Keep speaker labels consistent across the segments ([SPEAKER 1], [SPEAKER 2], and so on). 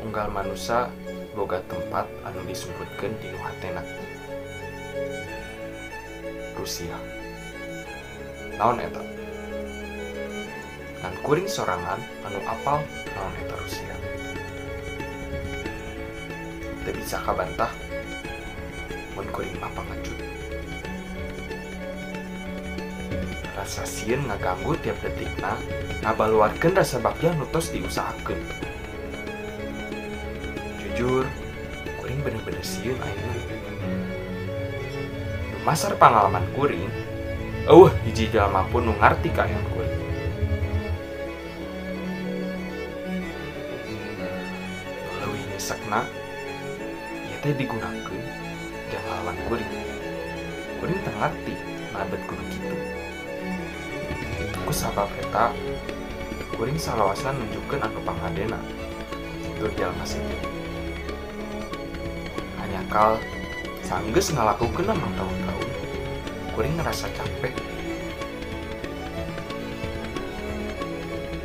[SPEAKER 1] Unggal manusa boga tempat anu disumputkeun dinu hatena. Rusia. Naon eta? Ngan kuring sorangan anu apal naon eta Rusia. Teu bisa kabantah mun kuring mah pangacut. Rasa sieun ngaganggu tiap detikna, ngabaluarkeun rasa bagja nu tos diusahakeun. Jujur, kuring bener-bener sieun ayeuna. Dumasar pangalaman kuring, eueuh hiji jalma pun nu ngarti kaayaan kuring. Nu leuwih nyesekna, ieu teh digunakeun jang ngalawan kuring. Kuring teu ngarti nabet kudu kitu. Ku sabab eta, kuring salawasna nunjukkeun anu panghadena tur jalma sejen. Hanyakal sanggeus ngalakukeun mangtaun-taun, kuring ngerasa capek.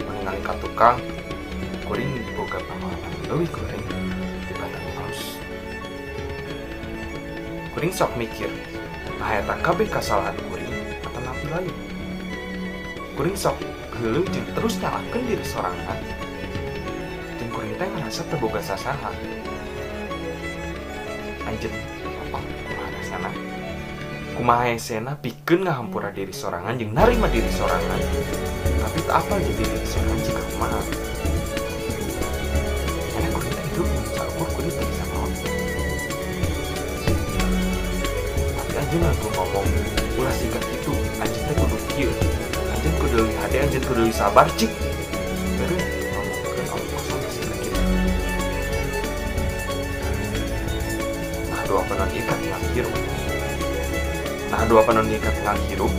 [SPEAKER 1] Mun ningali ka tukang, kuring boga pangalaman leuwih goreng tibatan halus. Kuring sok mikir, nah eta kabeh kasalahan kuring atanapi lain. Kuring sok geuleuh jeung terus nyalahkeun diri sorangan. Jeung kuring teh ngerasa teu boga sasaha. Anjeun apa kumaha rasana? Kumaha hesena pikeun ngahampura diri sorangan jeung narima diri sorangan. Tapi teu apal jadi diri sorangan jika kumaha. Karena kuring teh hidup saukur kuring teu bisa maot. Tapi anjeun langsung ngomong, ulah siga kitu, anjeun teh kudu kieu. Anjeun kudu leuwih hade, anjeun kudu leuwih sabar cik. Baru ngomongkeun omong kosong siga kitu. Nah dua panon ieu katingal hirup. Nah dua panon ieu katingal hirup.